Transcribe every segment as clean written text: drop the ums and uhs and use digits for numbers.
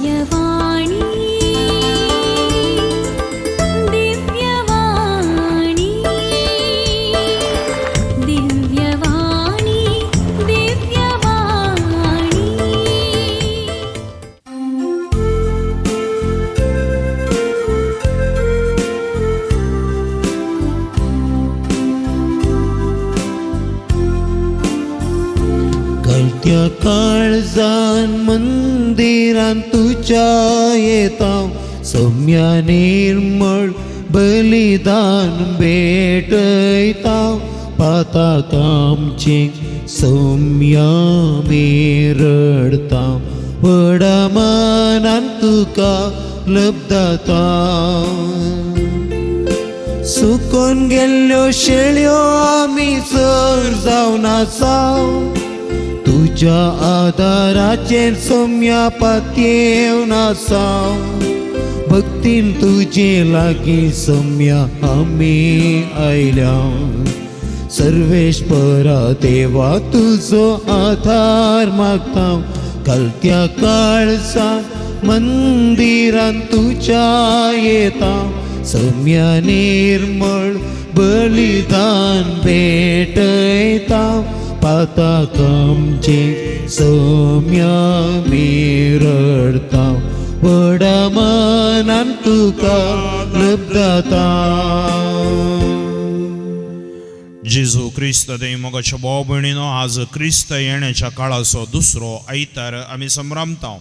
दिव्यवाणी दिव्यवाणी दिव्यवाणी दिव्यवाणी। कालत्या काळजान मंदिरान तुज्या येता सौम्या निर्मळ बलिदान भेटयता पाताक आमचें सौम्या मेरडता व्हडा मनान तुका लब्धता। सुकोन गेल्ल्यो शेळयो आमी सर जावन आसा तुज्या आदाराचेर सौम्या पातयेवन आसा भक्तीन तुजे लागीं सौम्या आमी आयल्या सर्वेश्वरा देवा तुजो आधार मागता कालत्या काळजान मंदिरान तुज्या येता सौम्या निर्मळ बलिदान भेटयता पाताक आमचें सौम्या मेरडता व्हडा मनान तुका लब्धता। जेजू क्रिस्त देव मोगाच्या भाव भयणीनो, आज क्रिस्त येण्याच्या काळाचो दुसरो आयतार आमी संभ्रमता।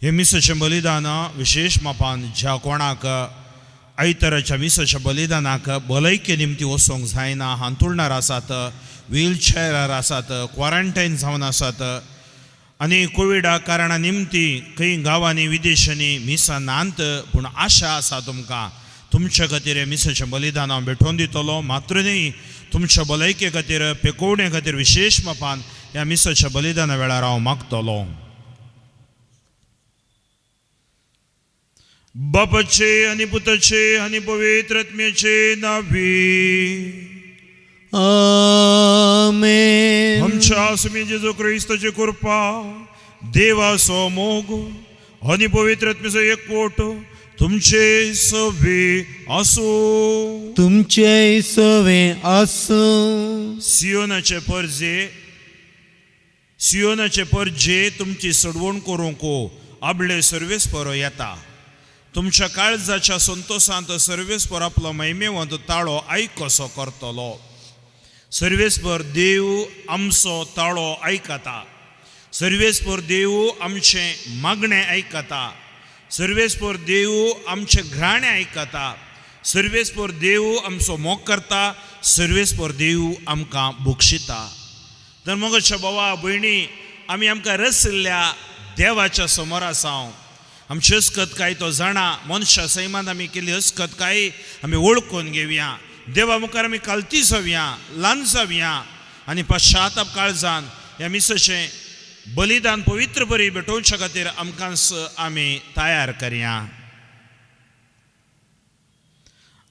हे मिसाचें बलिदान विशेश मापान ज्या कोणाक आयताराच्या मिसाच्या बलिदानाक भलायके निमती वचोंक जायना, हांतुळणार आसात, व्हीलचेरार आसात, क्वॉरंटायन जावन आसात आनी कोविडा कारणा निमती खंय गांवांनी विदेशांनी मिसां नात, पूण आशा आसा तुमकां तुमच्या खातीर हें मिसाचें बलिदान हांव भेटोवन दितलो। मात्र न्ही, तुमच्या भलायके खातीर पेकोवणे खातीर विशेश मापान ह्या मिसाच्या बलिदाना वेळार हांव मागतलो। बापाचे आनी पुताचे आनी पवित्र आत्म्याचे नांवी आमेन। आमच्या स्वामी जेजू क्रिस्ताची कृपा, देवाचो मोग आनी पवित्र आत्म्याचो एकवट तुमचे सवे आसूं। तुमचे सवे आसूं। सियोनाचे परजे, सियोनाचे परजे तुमची सडवण करूंक आपले सर्वेस्परो येता। तुमच्या काळजाच्या संतोशांत सर्वेस्पर आपलो महिमेवंत ताळो आयकसो करतलो। सर्वेस्पर देव आमचो ताळो आयकता, सर्वेस्पर देव आमचें मागणें आयकता, सर्वेस्पर देव आमचें घराणें आयकता, सर्वेस्पर देव आमचो मोग करता, सर्वेस्पर देव आमकां बक्षिता। तर मोगाच्या भावा भयणी, आमी आमकां रसिल्ल्या देवाच्या समोर आसा। आमची हसकत काय तो जाणा, मनशा सैमान आमी केल्ली हसकत काय आमी वळखून घेवया। देवा मुखार आमी कालती जावया, ल्हान जावया आनी पश्चाताप काळजान ह्या मिसाचें बलिदान पवित्र बरी भेटोवच्या खातीर आमकां आमी तयार करया।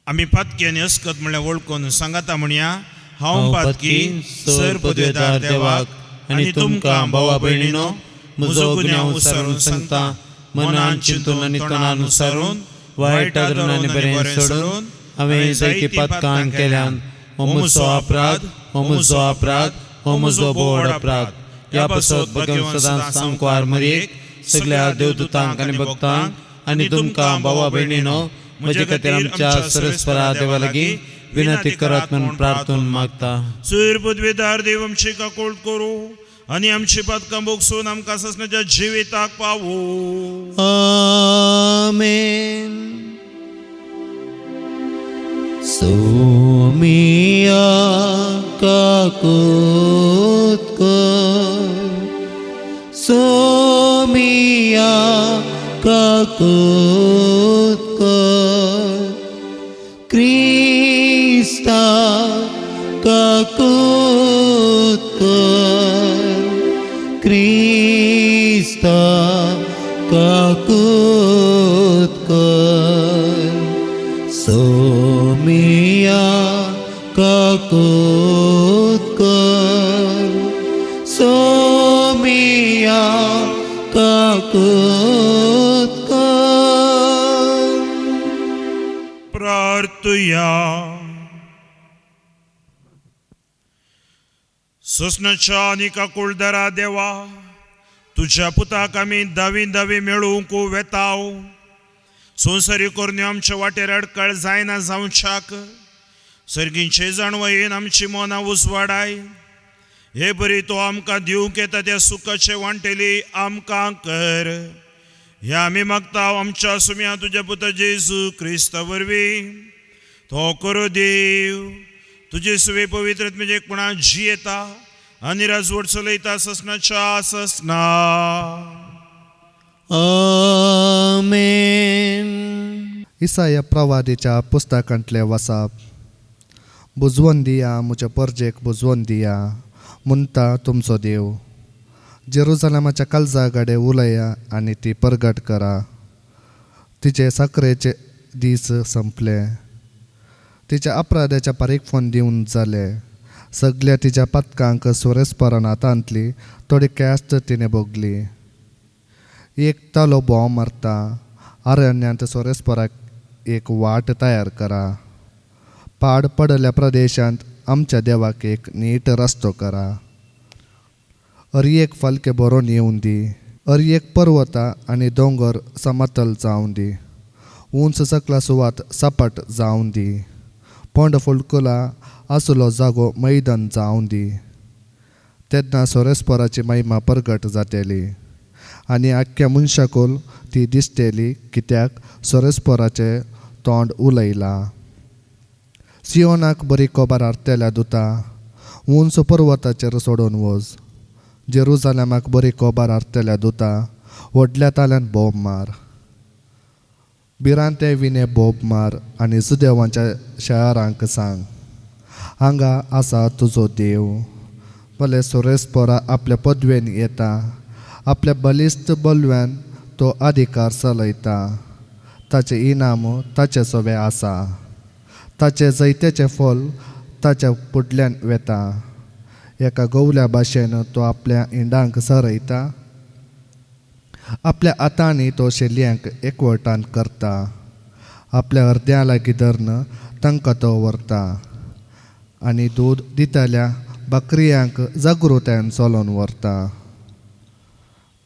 आमी पातकी आनी हसकत म्हणल्यार वळखून सांगाता म्हणया, हांव पातकी सर पदवेदार देवाक आनी तुमकां भावा भयणीनो म्हजो गुन्यांव विसरून सांगता, मनान चिंतून आनी तणान विसरून वायट आदरून आनी बरें सोडून हांवें जायतीं पातकां केल्यान। हो म्हजो अपराध, हो म्हजो अपराध, हो म्हजो बोड अपराध। ह्या पासत भगवान सदां सामकार मरयेक सगळ्या देवदूतांक आनी भक्तांक आनी तुमकां भावा भयणीनो म्हजे खातीर आमच्या सर्वेस्परा देवा लागीं विनंती करात म्हूण प्रार्थून मागता। सुर पदवेदार देव आमची काकूळ करूं आनी आमची पातकां भोगसून आमकां सासणाच्या जिविताक पावो। आमेन। सोमिया काकूत कर, सोमिया काकूत कर, क्रिस्ता काकूत कर, क्रिस्ता काकूत कर, सोमिया काकूत कर, सोमिया काकूत परतुया. सोसणाच्या आनी काकुळदरा देवा, तुज्या पुताक आमी दावी दावी मेळूंक वेताव. संवसारी करण्यो आमच्या वाटेर अडकळ जायना जावच्याक सर्गींचे जाणवयेन आमची मनां उजवाडाय. हे बरी तो आमकां दिवंक येता त्या सुखाचे वांटेली आमकां कर. हे आमी मागता आमच्या सुम्या तुज्या पुता जेजू क्रिस्ता वरवीं. तो करो देव तुजे सुवे पवित्र म्हणजे कोणा जियेता आनी राजवट चलयता ससनाच्या ससना. आमेन. इसाया प्रवादीच्या पुस्तकांतले वसाप. बुजवून दिया म्हज्या परजेक, बुजवून दिया म्हणटा तुमचो देव. जेरुजलमाच्या काळजा कडेन उलया आनी ती परगट करा. तिचे साकरेचे दीस संपले, तिच्या अपराधाच्या पारीक फोन दिवन जाले. सगल्या तिच्या पातकांक सोरेस्परान हातांतली थोडी कॅस्ट तिणें भोगली. एक तालो भोंव मारता, अरण्यांत सोरेस्पराक एक वाट तयार करा. पाड पडल्या प्रदेशांत आमच्या देवाक एक नीट रस्तो करा. अर एक फालके बरोवन येवन दी, अर एक पर्वता आनी दोंगर समतल जावन दी. उंच सकला सुवात सपाट जावन दी. पोंड फुलकुला आसलो जागो मैदान जावन दी. तेन्ना सोरेस्पराची महिमा परगट जातली आनी आख्ख्या मनशाकूल ती दिसतली, कित्याक सोरेस्पराचें तोंड उलयलां. सियोनाक बरी खबर हाडटल्या दुता, उंच पर्वताचेर सोडून वच. जेरुजलमाक बरी खबर हाडटल्या दुता, व्हडल्या ताल्यान बोब मार. भिरांते विणे बोब मार आनी सुदेवांच्या शहरांक सांग, हांगा आसा तुजो देव. भले सोरेस्परा आपल्या पदवेन येता, आपल्या बलिश्त बलव्यान तो अधिकार चलयता. ताचें इनाम ताचे सवे आसा, ताचें जैत्याचें फल ताच्या फुडल्यान वेता. एका गवल्या भाशेन तो आपल्या इंडांक सरयता, आपल्या हातांनी तो शेलयांक एकवटान करता. आपल्या अर्द्या लागीं धरून तांकां तो व्हरता आनी दूद दितल्या बकऱ्यांक जागृतायेन चलोवन व्हरता.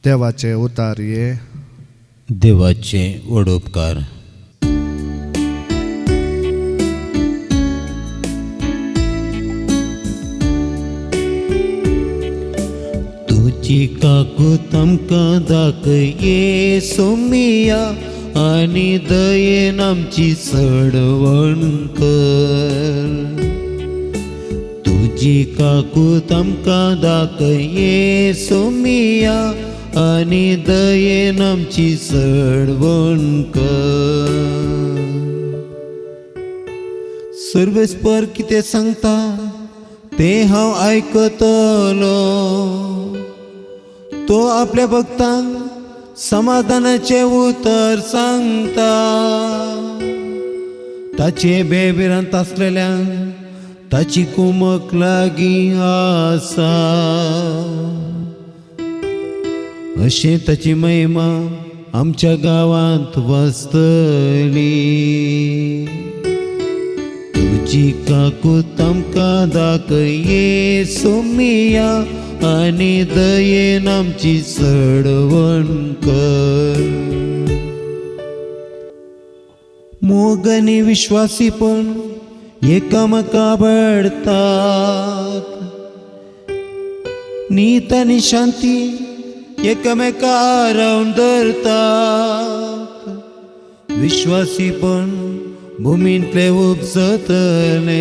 देवाचे उतार ये. देवाचे व्हड उपकार. तुजी काकूत आमकां दाखय सोमिया आनी दयेन आमची चडवण कर. तुजी काकूत आमकां दाखय सोमिया आनी दयेन आमची चडवण कर. सर्वेस्पर कितें सांगता तें हांव आयकतलो. तो आपल्या भक्तांक समाधानाचें उतर सांगता. ताचे बेभिरांत आसलेल्यांक ताची कुमक लागीं आसा. अशें ताची महिमा आमच्या गांवांत वसतली. तुजी काकूत आमकां दाखय सोमिया आनी दयेन आमची चडवण कर. मोग आनी विश्वासीपण एकामेका बडतात, नीत आनी शांती एकामेका रावन धरतात. विश्वासीपण भुमींतलें उपजतलें,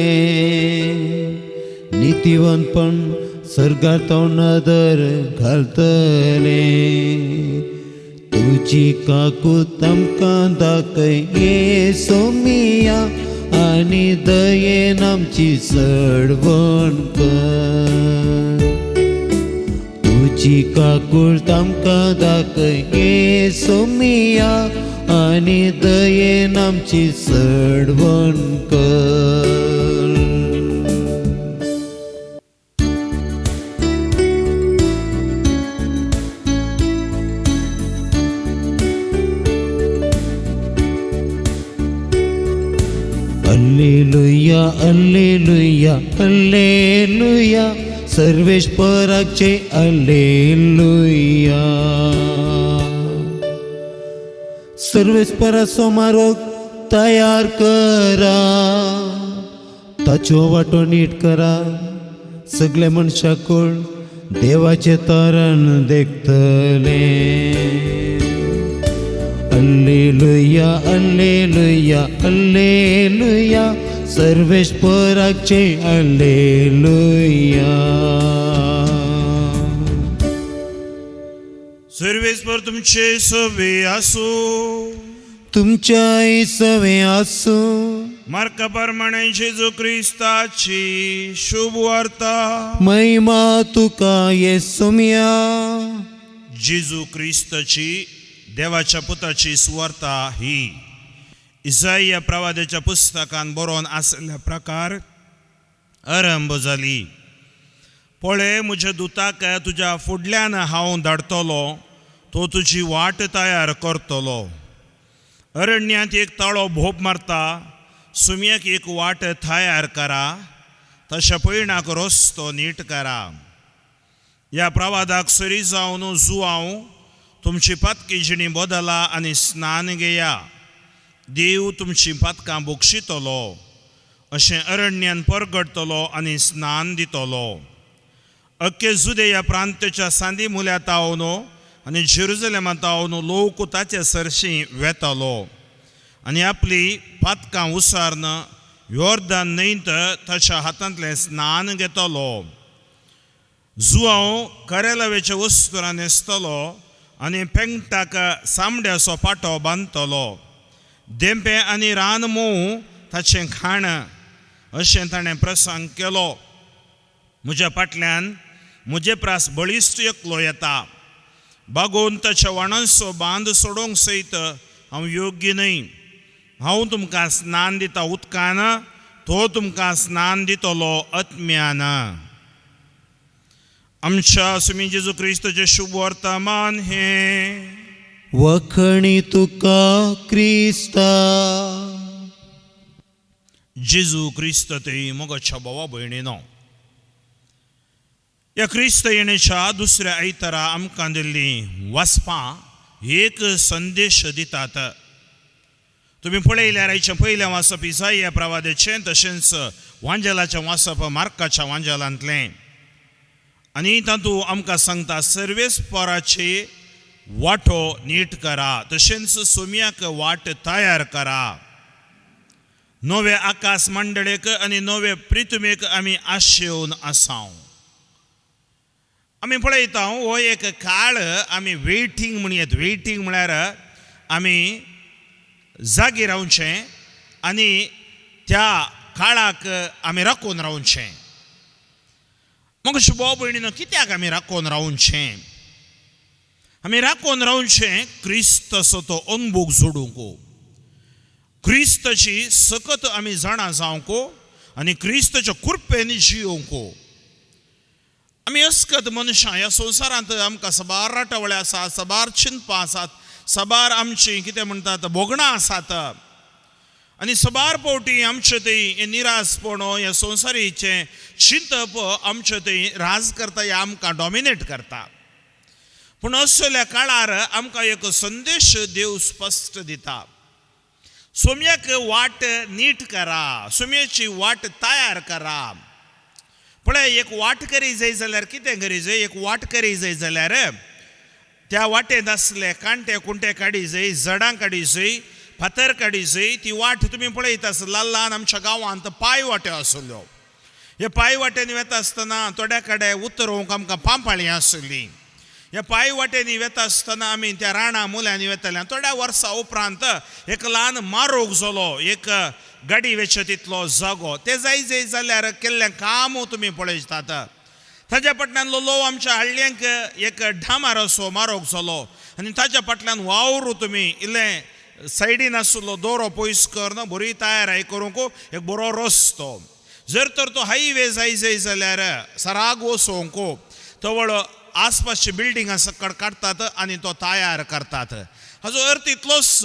नितीवंतपण सर्गांत नदर घालतलें. तुजी काकूत आमकां दाखय सोमिया आनी दयेन आमची चडवण कर. तुजी काकूत आमकां दाखय सोमिया आनी दयेन आमची चडवण कर. Alleluia alleluia alleluia सर्वेस्पराचे alleluia. सर्वेस्पराचो मारोग तयार करा, ताच्यो वाटो नीट करा, सगळे मनशाकूळ देवाचें तरण देखतले. अल्लेलुया अल्लेलुया अल्लेलुया सर्वेस्पराचे अल्लेलुया. सर्वेस्पर तुमचे सवे आसूं. तुमच्याय सवे आसूं. मार्का प्रमाणे जेजू क्रिस्ताची शुभ वार्ता. महिमा तुका येसुम्या. जेजू क्रिस्ताची देवाच्या पुताची सुवार्ता ही इसाया प्रवादाच्या पुस्तकान बरोवन आसल्या प्रकार आरंभ जाली. पळय म्हज्या दुताक तुज्या फुडल्यान हांव धाडटलो, तो तुजी वाट तयार करतलो. अरण्यांत एक ताळो भोप मारता, सुम्याक एक वाट तयार करा, तशें पयणाक रस्तो नीट करा. ह्या प्रवादाक सरी जावन जुवांव तुमची पातकी जिणी बदला आनी स्नान घेया, देव तुमची पातकां बक्षितलो, अशें अरण्यान परगडटलो आनी स्नान दितलो. अख्खे जुदेया प्रांताच्या सांदी मुल्यात तावन आनी जेरुजलेमा तावन लोक ताचे सरशी वेतालो आनी आपली पातकां उसार्न योर्दान न्हंयत ताच्या हातांतलें स्नान घेतलो. जुवांव करेलावेच्या वस्तुरां न्हेसतलो आनी पेंगटाक सामड्याचो पाटो बांदतलो. देंपे आनी रान मोव ताचें खाण अशें ताणें प्रसंग केलो. म्हज्या फाटल्यान म्हजे प्रास बळिश्ट एकलो येता, बागोवन ताच्या वाणांचो बांद सोडोवंक सयत हांव योग्य न्हय. हांव तुमकां स्नान दिता उदकान, तो तुमकां स्नान दितलो आत्म्यान. आमच्या सुमी जेजू क्रिस्ताचें शुभ वर्तमान हें. वखणी तुका क्रिस्ता. जेजू क्रिस्त ते मोगाच्या भावा भयणीनो, ह्या क्रिस्त येण्याच्या दुसऱ्या आयतारा आमकां दिल्लीं वाचपां एक संदेश दितात. तुमी पळयल्यार आयचें पयलें वाचप इसाया प्रवादाचें, तशेंच वांजेलाचें वाचप मार्काच्या वांजेलांतलें. आनी तातूंत आमकां सांगता सर्वेस्पराचे वाटो नीट करा, तशेंच सोम्याक वाट तयार करा. नवे आकाश मंडळेक आनी नवे प्रितुमेक आमी आशेवन आसाव. आमी पळयता हो एक काळ आमी वेटिंग म्हणयत. वेटिंग म्हळ्यार आमी जागी रावचें आनी त्या काळाक आमी राखून रावचें. मग भाव भयणीनो, कित्याक आमी राखून रावचें? आमी राखून रावचें क्रिस्ताचो तो अनभोग जोडूंक, क्रिस्ताची सकत आमी जाणा जावंक आनी क्रिस्ताच्या कृपेन जियोवंक. आमी अस्कत मनशां ह्या संवसारांत आमकां साबार राटावळे आसात, साबार चिंतपां आसात, साबार आमचीं कितें म्हणटात भोगणां आसात आनी साबार फावटी आमचे थंय हें निरासपण, हें संवसारीचें चिंतप आमचे थंय राज करता, हें आमकां डॉमिनेट करता. पूण असल्या काळार आमकां एक संदेश देव स्पश्ट दिता, सोम्याक वाट नीट करा, सोम्याची वाट तयार करा. पळय एक वाट करी जाय जाल्यार कितें करी जाय? एक वाट करी जाय जाल्यार त्या वाटेंत आसले कांटे कुंटे काडी जाय, जडां काडी जाय, फातर काडी जाय. ती वाट तुमी पळयता आसता ल्हान ल्हान आमच्या गांवांत पांय वाट्यो आसल्यो. ह्या पांय वाटेंनी वेता आसतना थोड्या कडेन उतरोवंक आमकां पांपाळीं आसली. ह्या पांय वाटेंनी वेता आसतना आमी त्या राणां मुल्यांनी वेताले. थोड्या वर्सां उपरांत एक ल्हान मारोग जालो, एक गाडी वेचे तितलो जागो. ते जाय जाय जाल्यार केल्लें काम तुमी पळयतात. ताज्या फाटल्यान लोव आमच्या हळ्ळ्यांक एक डामार असो मारोग जालो आनी ताज्या फाटल्यान वावरू तुमी इल्लें सायडीन आसलो दोरो पयस करून बरी तयाराय करूंक एक बरो रस्तो. जर तर तो हायवे जाय जाय जाल्यार सराग वचोंक तवळ आसपासची बिल्डिंगां सकट काडटात आनी तो तयार करतात. हाजो अर्थ इतलोच,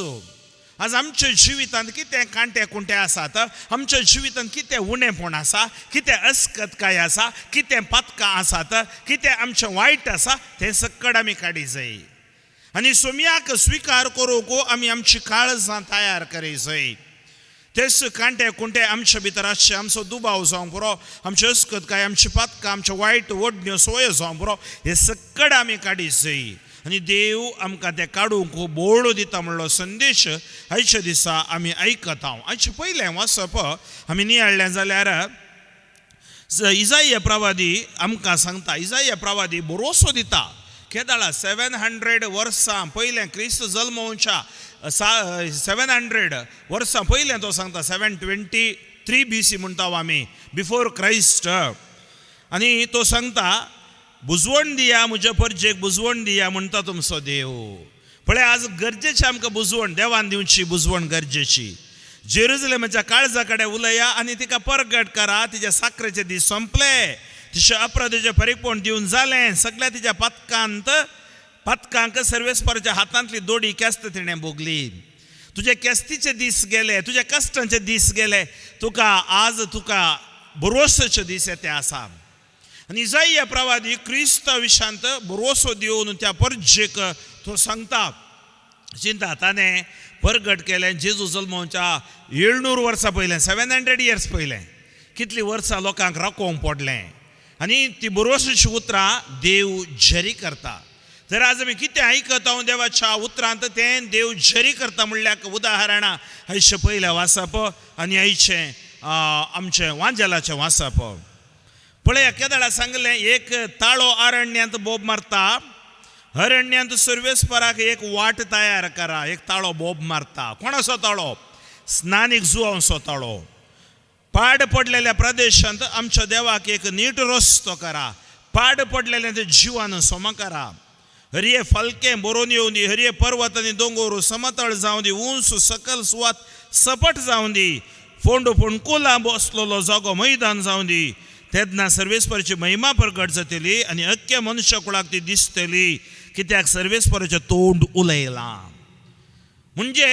आज आमच्या जिवितांत कितें कांटे कुंटे आसात, आमच्या जिवितांत कितें उणेपण आसा, कितें अस्कतकाय आसा, कितें पातकां आसात, कितें आमचें वायट आसा, तें सक्कड आमी काडी जाय आनी सोमयाक स्विकार करूंक आमी आमची काळजां तयार करी जाय. तेच कांटे कुंटे आमचे भितर आसचे, आमचो दुबाव जावंक पुरो, आमची अस्कतकाय, आमची पातकां, आमच्यो वायट ओडण्यो सोयो जावंक पुरो, हे सक्कड आमी काडी जाय आनी देव आमकां तें काडूंक बोळो दिता म्हणलो संदेश आयच्या दिसा आमी आयकता. आयचें पयलें वाचप आमी नियाळ्ळें जाल्यार इजाइया प्रवादी आमकां सांगता, इजाइया प्रवादी भरोसो दिता. केदाळा 700 वर्सां पयलें क्रिस्त जल्मोवच्या 700 वर्सां पयलें तो सांगता, 723 BC म्हणटा आमी, बिफोर क्रायस्ट. आनी तो सांगता, बुजवण दिया म्हज्या परजेक, बुजवण दिया म्हणटा तुमचो देव. पळय आज गरजेचें आमकां बुजवण, देवान दिवची बुजवण गरजेची. जेरुजलेमाच्या काळजा कडेन उलया आनी तिका परगट करा, तिच्या साकरेचे दीस सोंपले, तिच्या अपराधीचें परिपूर्ण दिवन जालें, सगळ्या तिच्या पातकांत पातकांक सर्वेस्पराच्या हातांतली दोडी केस्त तिणें भोगली. तुजे केस्तीचे दीस गेले, तुजे कश्टांचे दीस गेले, तुका आज तुका भरोसाचे दीस येते आसा. आनी इजाइया प्रवादी क्रिस्ता विशांत भरोसो दिवन त्या परजेक तो सांगता. चिंता ताणें परगट केलें जेजू जल्मोवच्या 700 वर्सां पयलें, 700 इयर्स पयलें. कितलीं वर्सां लोकांक राखोवंक पडलें आनी ती भरोसाची उतरां देव झरी करता. तर आज आमी कितें आयकता देवाच्या उतरांत, तें देव झरी करता म्हणल्यार उदाहरणां आयचें पयलें वाचप आनी आयचें आमचें वांजेलाचें वाचप. पळया केदळा सांगलें, एक ताळो अरण्यांत बोब मारता, अरण्यांत सर्वेस्पराक एक वाट तयार करा. एक ताळो बोब मारता, कोणाचो ताळो? स्नानीक जुवांचो ताळो. पाड पडलेल्या प्रदेशांत आमच्या देवाक एक नीट रस्तो करा, पाड पडलेल्या जिवान सोमा करा. हरये फालकें बरोवन येवं दी, हरये पर्वत आनी दोंगोर समतळ जावं दी, उंच सकल सुवात सपट जावं दी, फोंडो फोंडकुलां बसलेलो जागो मैदान जावं दी. तेन्ना सर्वेस्पराची महिमा प्रगट जातली आनी अख्ख्या मनुष्य कुळाक ती दिसतली, कित्याक सर्वेस्पराचें तोंड उलयलां. म्हणजे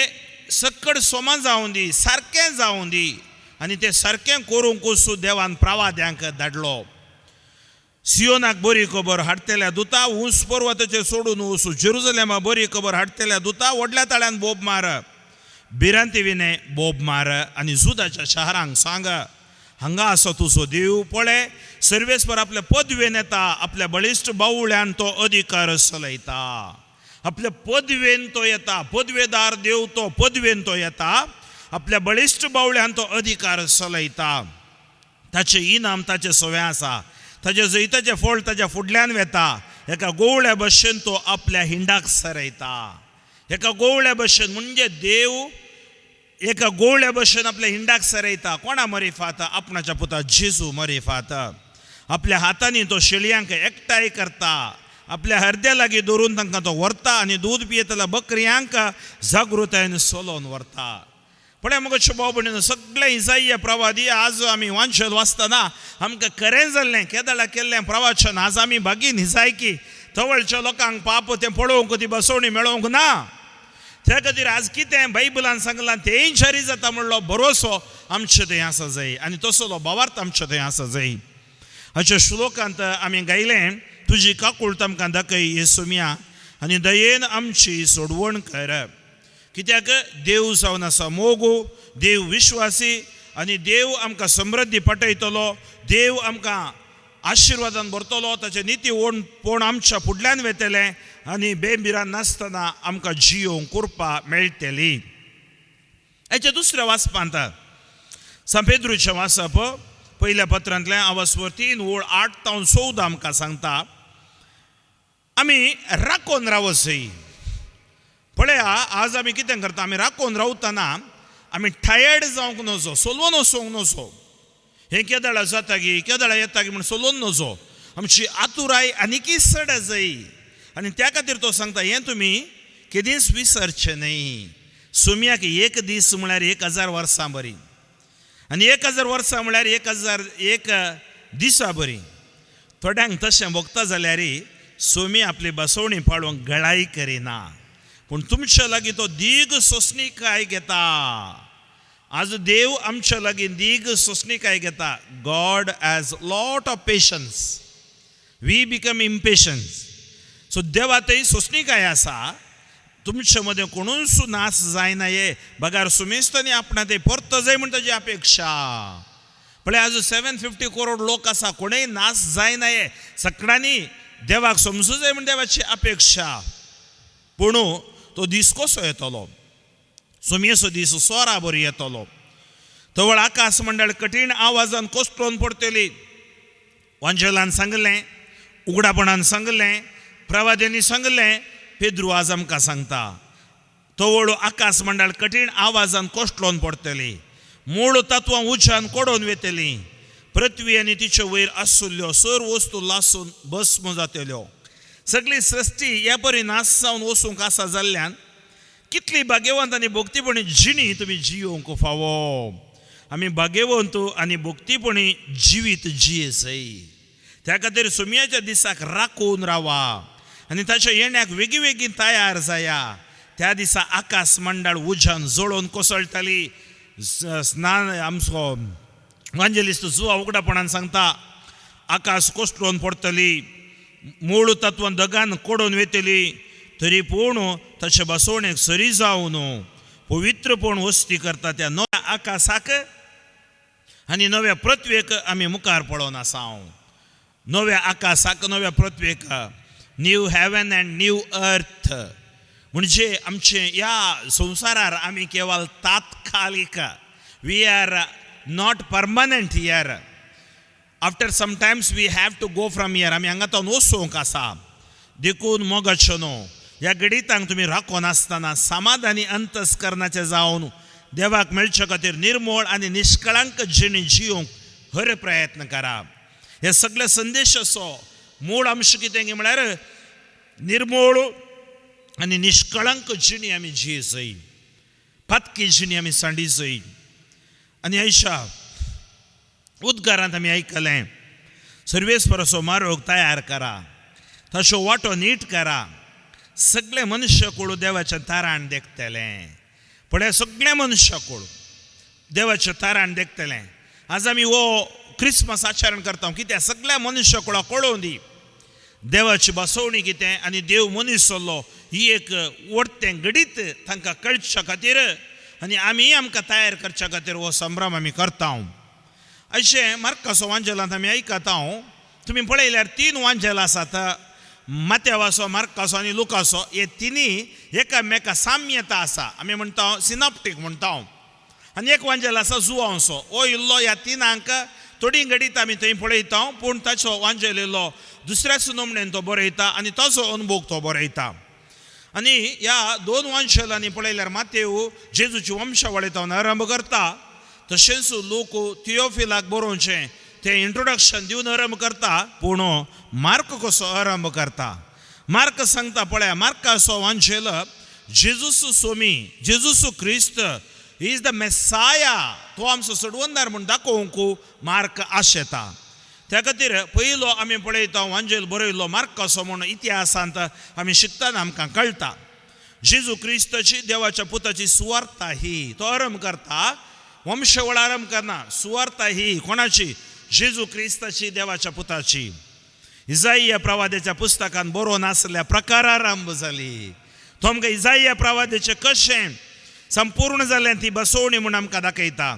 सक्कड सोमा जावं दी, सारकें जावं दी आनी तें सारकें करूंक वचूं देवान प्रवाद्यांक धाडलो. सियोनाक बरी खबर हाडटल्या दुता, उंच पर्वताचेर सोडून वचूं. जेरुजलेमा बरी खबर हाडटल्या दुता, व्हडल्या ताळ्यान बोब मार, भिरांती विणे बोब मार आनी जुदाच्या शहरांक सांग, हांगा आसा तुजो देव. पळय सर्वेस्पर आपल्या पदवेन येता, आपल्या बळिश्ट बावळ्यान तो अधिकार चलयता. आपल्या पदवेन तो येता, पदवेदार देव तो पदवेन तो येता, आपल्या बळिश्ट बावळ्यान तो अधिकार चलयता. ताचें इनाम ताचें सवें आसा, ताजें जैताचें फळ ताच्या फुडल्यान वेता. एका गोवळ्या भशेन तो आपल्या हिंडाक सरयता. एका गोवळ्या भशेन म्हणजे देव एका गोवळ्या भशेन आपल्या हिंडाक सरयता. कोणा मरिफात? आपणाच्या पुता जेजू मरिफात. आपल्या हातांनी तो शेळयांक एकठांय करता, आपल्या हरद्या लागीं दवरून तांकां तो व्हरता आनी दूद पियेतल्या बकऱ्यांक जागृतायेन सोलोवन व्हरता. पळय मगो भाव भयणीनो, सगळे इजाइया प्रवादी आज आमी वांशल वाचतना आमकां खरें जाल्लें केदळा केल्लें प्रवचन आज आमी भागीन हिजायकी तवळच्या लोकांक पाप तें पळोवंक ती बसवणी मेळोवंक ना. त्या खातीर आज कितें बायबलान सांगलां तेंय जारी जाता म्हणलो भरोसो आमचे थंय आसा जाय आनी तसलो भावार्थ आमचे थंय आसा जाय. हाच्या श्लोकांत आमी गायलें, तुजी काकूळट आमकां दाखय येसुम्या आनी दयेन आमची सोडवण कर. कित्याक देव जावन आसा मोगू, देव विश्वासी आनी देव आमकां समृद्धी पटयतलो, देव आमकां आशिर्वादान भरतलो, ताचें निती ओण आमच्या फुडल्यान वेतलें आनी बेबिरान नासतना आमकां जियोवंक कृपा मेळटली. हेच्या दुसऱ्या वाचपांत सांपेद्रूचें वाचप पयल्या पत्रांतलें आवासवर 3 ओळ 8 तावन 14 आमकां सांगता, आमी राखोन रावसय. पळया आज आमी कितें करता, आमी राखोन रावतना आमी टायर्ड जावंक नजो, सोलवून वचोंक नजो. हें केदळा जाता गी केदळा येता गी म्हूण सोलोवन नजो. आमची आतुराय आनीकय चड जाय आनी त्या खातीर तो सांगता, हें तुमी केदींच विसरचें न्हय. सुम्याक एक दीस म्हळ्यार 1000 वर्सां बरी आनी 1000 वर्सां म्हळ्यार 1001 दिसा बरी. थोड्यांक तशें भोगता जाल्यार सुमी आपली बसवणी पाळोवंक गळाय करिना. पूण तुमच्या लागीं तो दीग सोंसणीकाय घेता. आज देव आमच्या लागीं दीग सोंसणीकाय घेता. God has lot of patience, we become impatience. So देवा थंय सोंसणीकाय आसा. तुमचे मदें कोणूच नाश जायना हे बगार सुमेस्तांनी आपणा ते परत जाय म्हण ताजी अपेक्षा. पळय आज 750 करोड लोक आसा, कोणूय नाश जायना हे सगळ्यांनी देवाक समजू जाय म्हण देवाची अपेक्षा. पूण तो दीस कसो येतलो? सुमेसो दीस सोरा बरी येतलो. तवळ आकाश मंडळ कठीण आवाजान कोसळून पडटली. वांजेलान सांगलें, उगडापणान सांगलें, प्रवाद्यांनी सांगलें, पेद्रू आज आमकां सांगता. तवळ आकाश मंडळ कठीण आवाजान कोसळून पडटली, मूळ तत्वां उज्यान कोडोवन वेतली, पृथ्वी आनी तिचे वयर आसुल्ल्यो सर्व वस्तू लासून भस्म जातल्यो. सगळी सृश्टी ह्या परी नाश जावन वचूंक आसा जाल्ल्यान कितली भाग्यवंत आनी भक्तीपणी जिणी तुमी जियोवंक फावो. आमी भाग्यवंत आनी भक्तीपणी जिवीत जिये जाय. त्या खातीर सुमयाच्या दिसाक राखून रावा आनी ताच्या येण्याक वेगीं वेगीं तयार जाया. त्या दिसा आकाश मंडळ उज्यान जळोवन कोसळटाली. स्नान आमचो वांजेलिस्त जुवा उगडापणान सांगता, आकाश कोसळून पडटली, मूळ तत्वां दगान कोडोवन वेतली, तरी पूण ताचे बसवणेक सरी जावन पवित्रपण वस्ती करता त्या नव्या आकाशाक आनी नव्या पृथ्वेक आमी मुखार पळोवन आसा. नव्या आकाशाक नव्या पृथ्वेक, new heaven and new earth. म्हणजे आमचे ह्या संवसारार आमी केवळ तात्कालीक, we are not permanent here. After sometimes we have to go from here. आमी हांगा तो वचूंक आसा. देखून मोगाच्यो न्हू ह्या गणितांक तुमी राखून आसतना समाधानी अंतस्करणाचें जावन देवाक मेळचे खातीर निर्मोळ आनी निश्कळांक जिणी जियोवंक हर प्रयत्न करा. हे सगळे संदेशाचो मूळ अंश कितें म्हळ्यार निर्मोळ आनी निश्कळंक जिणी आमी जिये जाय, पातकी जिणी आमी सांडी जाय. आनी आयशा उद्गारांत आमी आयकलें, सर्वेस्पराचो मारोग तयार करा, ताचो वांटो नीट करा, सगळे मनुष्य देवाच्या तारान देखतले. पळय सगळे मनुष्य देवाच्या तारान देखतले. आज आमी हो क्रिसमस आचरण करता कित्याक सगळ्या मनुष्य कुळाक कळोवन दी देवाची बसवणी कितें आनी देव मनीस जाल्लो ही एक वडतें घडीत तांकां कळच्या खातीर आनी आमी आमकां तयार करच्या खातीर हो संभ्रम आमी करता. अशें मार्काचो वांजेलांत आमी आयकता. तुमी पळयल्यार 3 वांजेल आसात, मातेवाचो, मार्काचो आनी लुकाचो. हे तिनी एकामेका साम्यता आसा. आमी म्हणटा सिनाप्टीक म्हणटा. आनी एक वांजेल आसा जुवांचो. हो इल्लो ह्या तिनांक थोडी घडीत आमी थंय पळयता, पूण ताचो वांजेल इल्लो दुसऱ्याच नमणेन तो बरयता आनी ताचो अनुभव तो बरयता. आनी ह्या 2 वांजेलांनी पळयल्यार मातेव जेजूची वंशावळी तो आरंभ करता, तशेंच लोक थियोफिलाक बरोवचें तें इंट्रोडक्शन दिवन आरंभ करता. पूण मार्क कसो आरंभ करता? मार्क सांगता पळया, मार्काचो वांजेल जेजूस सोमी, Jesus Christ is the Messiah, तो आमचो सडवंदार म्हूण दाखोवंक मार्क आशेता. त्या खातीर पयलो आमी पळयता वांजेल बरयल्लो मार्काचो म्हूण इतिहासांत आमी शिकतना आमकां कळटा. जेजू क्रिस्ताची देवाच्या पुताची सुवार्ता ही तो आरंभ करता. वंशवळ आरंभ करना, सुवार्ता ही कोणाची? जेजू क्रिस्ताची देवाच्या पुताची. इजाइया प्रवाद्याच्या पुस्तकान बरोवन आसल्या प्रकार आरंभ जाली. तो आमकां इजाइया प्रवाद्याचें कशें संपूर्ण जालें ती बसवणी म्हूण आमकां दाखयता.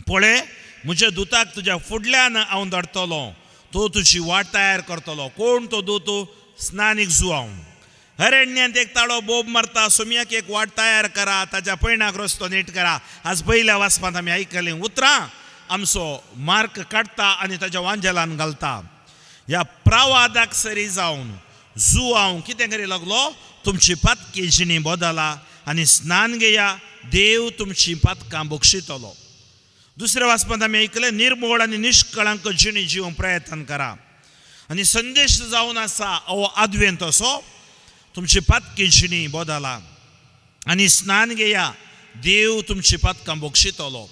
पळय म्हज्या दुताक तुज्या फुडल्यान हांव धाडटलो, तो तुजी वाट तयार करतलो. कोण तो दूत? स्नानीक जुवांव. अरण्यांत एक ताळो बोब मारता, सोम्याक एक वाट तयार करा, ताच्या पयणाक रस्तो नीट करा. आज पयल्या वाचपांत आमी आयकलीं उतरां आमचो मार्क काडटा आनी ताच्या वांजेलान घालता. ह्या प्रवादाक सरी जावन जुवांव कितें करी लागलो? तुमची पातकी जिणी बदला आनी स्नान घेया, देव तुमची पातकां बक्षितलो. दुसऱ्या वाचपांत आमी आयकलें निर्मोळ आनी निश्कळांक जिणी जिवंक प्रयत्न करा. आनी संदेश जावन आसा हो आदवेंत असो, तुमची पातकी जिणी बदला आनी स्नान घेया, देव तुमची पातकां बक्षितलो.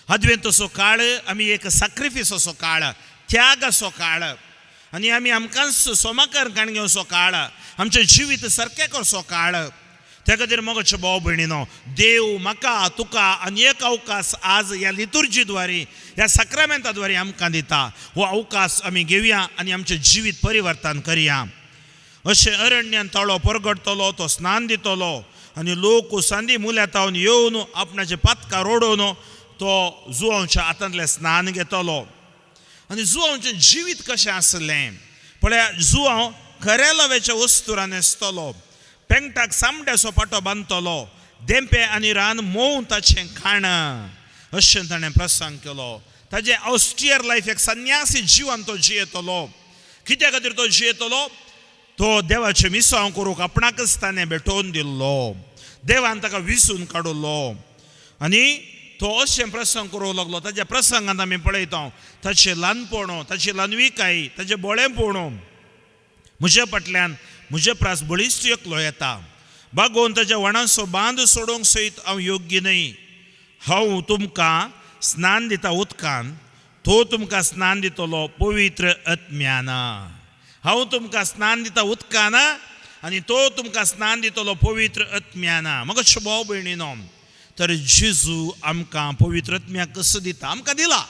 आदवेंत असो काळ आमी एक साक्रिफीस असो काळ, त्याग असो काळ, आनी आमी आमकांच सोमाकर काण घेवचो काळ, आमचें जिवीत सारकें करचो काळ. त्या खातीर मोगाचे भाव भयणीनो, देव म्हाका तुका आनी एक अवकाश आज ह्या लितुर्जी द्वारे, ह्या साक्रामेंता द्वारे आमकां दिता. हो अवकाश आमी घेवया आनी आमचें जिवीत परिवर्तन करया. अशें अरण्यान ताळो परगडटलो, तो स्नान दितलो आनी लोक सांदी मुल्यातावन येवन आपणाचे पातकां रोडोवन तो जुवांच्या हातांतलें स्नान घेतलो. आनी जुवांचें जिवीत कशें आसलें पळया, जुवांव खऱ्या लव्याच्या वस्तुरान न्हेसतलो, पेंगटाक सामड्याचो पाटो बांदतलो, देंपे आनी रान मोव ताचें खाण अशें ताणें प्रसंग केलो. ताजें ऑस्टियर लायफ, एक संन्यासी जिवन तो जियेतलो. कित्या खातीर तो जियेतलो? तो देवाचें मिसांव करूंक आपणाकच ताणें भेटोवन दिल्लो, देवान ताका विसून काडलो आनी तो अशें प्रसंग करूंक लागलो. ताच्या प्रसंगांत आमी पळयता ताचें ल्हानपण, ताची ल्हानविकाय, ताचें बोळेपण. म्हज्या फाटल्यान म्हजे प्रास बळिश्ट एकलो येता, बागोवन ताच्या वणांचो बांद सोडोवंक सयत हांव योग्य न्हय. हांव तुमकां स्नान दिता उदकान, तो तुमकां स्नान दितलो पवित्र आत्म्यान. हांव तुमकां स्नान दिता उदकान आनी तो तुमकां स्नान दितलो पवित्र आत्म्यान. म्हाका भाव भयणीनो, तर जेजू आमकां पवित्र आत्म्याक कसो दिता? आमकां दिला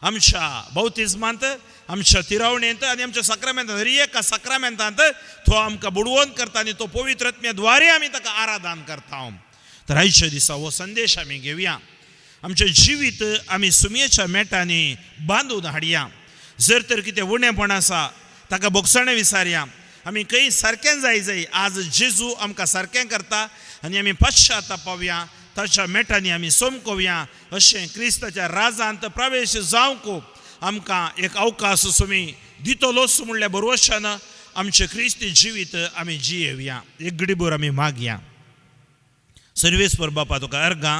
आमच्या बौतिज्मांत, आमच्या तिरावणेंत आनी आमच्या साक्रामेंतांत. हर एका साक्रामेंतांत तो आमकां बुडवण करता आनी तो पवित्र आत्म्या द्वारे आमी ताका आराधन करता. तर आयच्या दिसा हो संदेश आमी घेवया, आमचें जिवीत आमी सुमयेच्या मेटांनी बांदून हाडया. जर तर कितें उणेपण आसा ताका बोगसणें विसारया. आमी खंय सारकें जाय जाय, आज जेजू आमकां सारकें करता आनी आमी पश्चातापावया, ताच्या मेटांनी आमी सोमकोवया. अशें क्रिस्ताच्या राजांत प्रवेश जावंक आमकां एक अवकाश सुमी दितलोच म्हणल्या बरोवशान आमचें क्रिस्ती जिवीत आमी जियेवया. एक गडीभर आमी मागया. सर्वेस्पर बापा, तुका अर्गां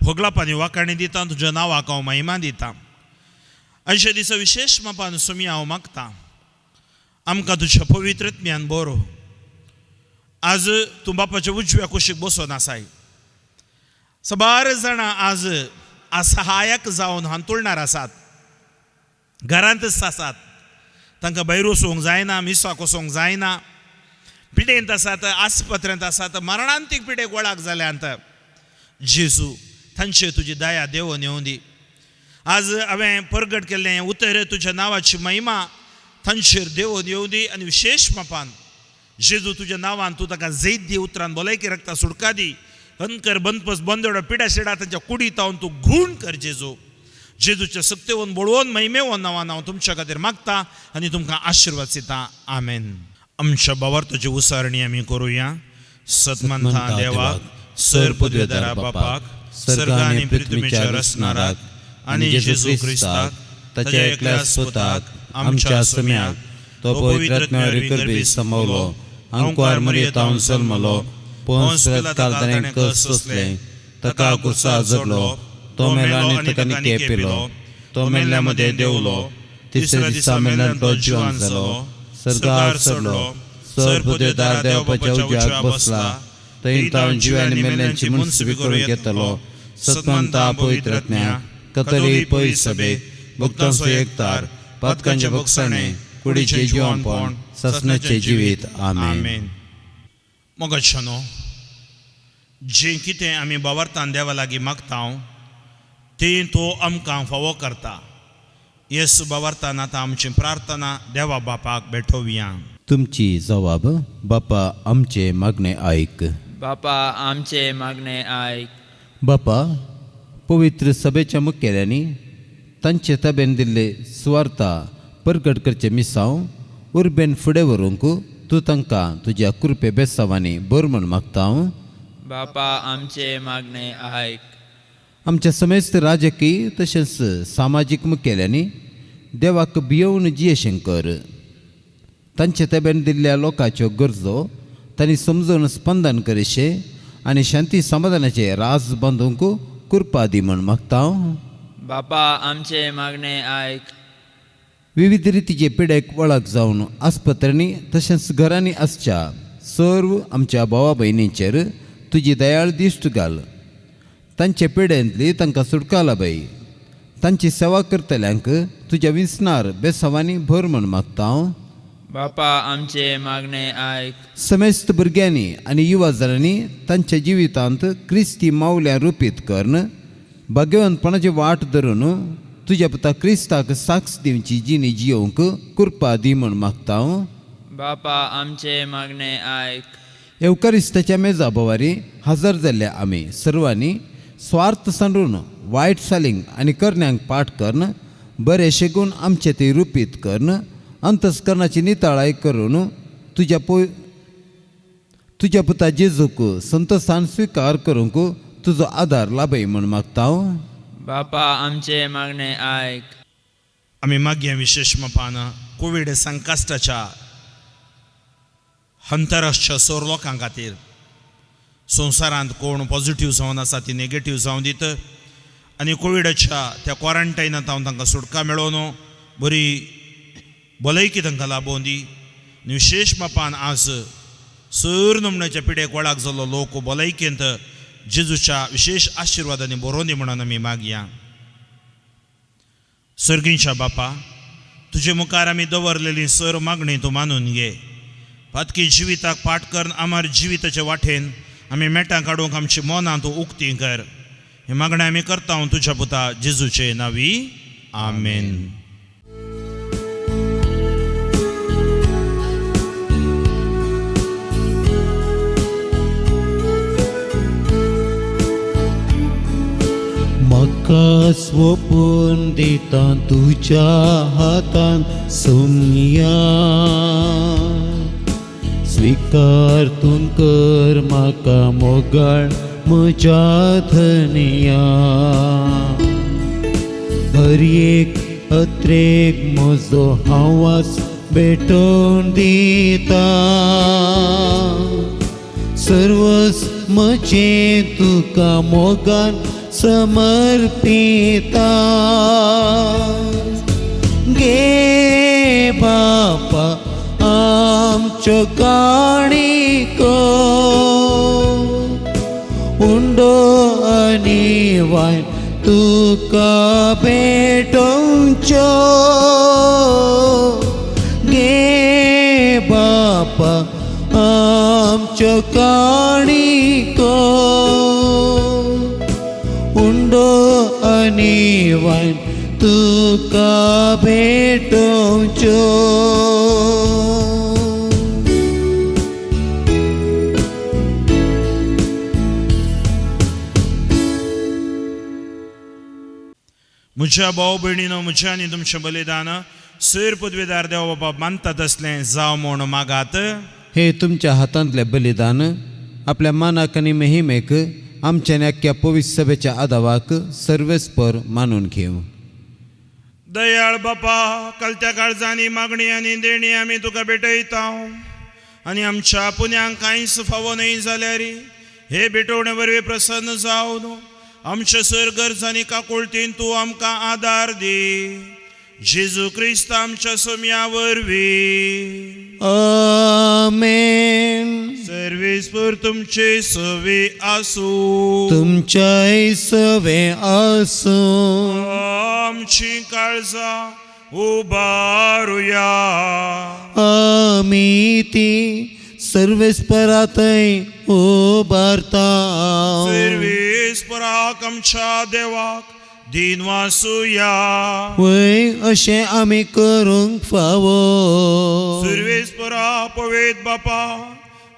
होगलापानी वाकाणी दिता, तुज्या नांवाक हांव महिमा दिता. आयच्या दिसा विशेश मापान सुमी हांव मागता, आमकां तुज्या पवित्र ज्ञान बरो. आज तूं बापाच्या उजव्या कुशीक बसोन आसाय. सबार जाणां आज असहायक जावन हांतुळणार आसात, घरांतच आसात, तांकां भायर वचूंक जायना, मिसाक वचूंक जायना, पिडेंत आसात, आस्पत्रेंत आसात, मरणांतीक पिडेक वळाक जाल्यांत. जेजू, तांचे तुजी दया देवोन येवं दी. आज हांवें परगट केल्लें उतर तुज्या नांवाची महिमा तांचेर देवोन येवं दी. आनी विशेश मापान जेजू तुज्या नांवान तूं ताका जैत दी, उतरान भलायकी रक्ता सुटका दी, अनकर बंदपस बंदोडो पिडा शिडा तांच्या कुडीत हांव तूं गूण कर जेजू. जेजूच्या सक्तेवन बळवून महिमेवन नांवान हांव तुमच्या खातीर मागता आनी तुमकां आशिर्वाद दिता. आमेन. आमच्या बावार्थाची उसारणी आमी करुया. सतमंथा देवाक, सर पदवेदारा बापाक, सर्ग आनी पृथ्वीच्या रचणाराक आनी जेजू क्रिस्ताक ताच्या एकल्या स्वताक आमच्या सम्याक तो पवित्र आत्म्यावरी करबी समावलो, अंकुआर मरियेतावन जल्मलो, पोंस पिलाताक ताणें कस सोंसलें, ताका कुर्सा जडलो, तो मेलो आनी ताका निके पिलो, तो मेल्ल्या मदें देंवलो, तिसऱ्या दिसा मेल्ल्यान तो जिवन जालो, सर्गार चडलो, सर पदवेदार देव बापाच्या उजव्याक बसला, थंय तावन जिव्या आनी मेल्ल्यांची मुनसुबी करून घेतलो. सतमंता पवित्र आत्म्या, कतरी पवित्र सभेक, भक्तांचो एकतार, पातकांचे भोगसणे, कुडीचें जिवनपण, सासणाचें जिवीत. आमेन. मोगाच्यानो, जें कितें आमी बावरतान देवा लागीं मागता तें तो आमकां फावो करता. येसू बावरतान आतां आमची प्रार्थना देवा बापाक भेटोवया. तुमची जवाब बापा आमचे मागणे आयक. बापा आमचे मागणे आयक. बापा, पवित्र सभेच्या मुखेल्यांनी तांचे ताब्यान दिल्ले सुवार्ता परगट करचे मिसांव उर्बेन फुडें व्हरूंक तूं तांकां तुज्या कृपे बेसांवांनी बर म्हूण मागता हांव. बापा आमचे मागणे आयक. आमच्या समेस्त राजकीय तशेंच सामाजीक मुखेल्यांनी देवाक भियोवन जियेशें कर. तांचे ताब्यान दिल्ल्या लोकांच्यो गरजो तांणी समजून स्पंदन करिशें आनी शांती समाधानाचें राज बांदूंक कृपा दी म्हूण मागता हांव. बापा आमचे मागणे आयक. विविध रितीचे पिडेक वळख जावन आस्पत्र्यांनी तशेंच घरांनी आसच्या सर्व आमच्या भावा भयणींचेर तुजी दयाळ दिश्ट घाल. तांचे पिडेंतली तांकां सुटका लाबय. तांची सेवा करतल्यांक तुज्या विसनार बेसांवांनी भर म्हूण मागता हांव. बापा आमचे मागणे आयक. समेस्त भुरग्यांनी आनी युवा जाणांनी तांच्या जिवितांत क्रिस्ती मावल्या रुपीत करून भाग्यवंतपणाची वाट धरून तुज्या पुता क्रिस्ताक साक्ष दिवची जिणी जियोवंक कृपा दी म्हूण मागता. बापा आमचे मागणे आयक. येवकारिस्ताच्या मेजा भोवारी हजर जाल्ल्या आमी सर्वांनी स्वार्थ सांडून वायट सालींग आनी करण्यांक पाठ करून बरे शेगून आमचे ते रुपीत करून अंतस्करणाची नितळाय करून तुज्या पुता जेजूक संतोसान स्विकार करूंक तुजो आदार लाभय म्हूण मागता. बापा आमचे मागणे आयक. आमी मागया विशेश मापान कोवीड संकश्टाच्या अंतराष्ट्रीय सोर लोकां खातीर संवसारांत कोण पॉझिटीव जावन आसा ती नेगेटीव जावन दित आनी कोविडाच्या त्या क्वॉरंटायनांत हांव तांकां सुटका मेळोवन बरी भलायकी तांकां लाबोवन दी. आनी विशेश मापान आज सर नमण्याच्या पिडेक वळाक जाल्लो लोक भलायकेंत जेजूच्या विशेश आशिर्वादांनी बरोवन दी म्हणून आमी मागया. सर्गींच्या बापा, तुजे मुखार आमी दवरलेली सर मागणी तूं मानून घे. पातकी जिविताक पाठ करून आमार जिविताचे वाटेन आमी मेटां काडूंक आमची मनां तूं उक्ती कर. ही मागणें आमी करता तुज्या पुता जेजूचे नांवी, आमेन. म्हाका स्वपून दिता तुज्या हातान सोमया, स्विकार तूं कर म्हाका मोगाळ म्हज्या धनया. हर एक अत्रेक म्हजो हांवास भेटोवन दिता, सर्वस म्हजें तुका मोगान समर्पिता. गे बापा आमच्यो काणिको उंडो आनी वायन तुका भेटोवच्यो. गे बापा आमच्यो काणिको उंडो आनी वायन तुका भेटोवच्यो. म्हज्या भाव भयणीनो, म्हज्या आनी तुमचें बलिदान सैर पदवीदार देव बाबा मानतात असलें जावं म्हूण मागात. हे तुमच्या हातांतलें बलिदान आपल्या मानाक आनी महिमेक आमच्या आख्या पवित्र सभेच्या आदावाक सर्वेस्पर मानून घेवं. दयाळ बापा, कलत्या काळजांनी मागणी आनी देणी आमी तुका भेटयता आनी आमच्या पुण्यांक कांयच फावो न्हय जाल्यार हे भेटवणे वरवीं प्रसन्न जावन आमच्या सर गरजांनी काकुळतीन तूं आमकां आदार दी. जेजू क्रिस्त आमच्या सोम्या वरवीं. आमेन. सर्वेस्पर तुमचे सवे आसूं. तुमच्याय सवे आसूं. आमची काळजां उबारुया. आमी ती सर्वेस्परातय उबारता. सर्वेस्पराक आमच्या देवाक दीन वासुया. वय अशें आमी करूंक फावो. सर्वेस्परा पवेत बापा,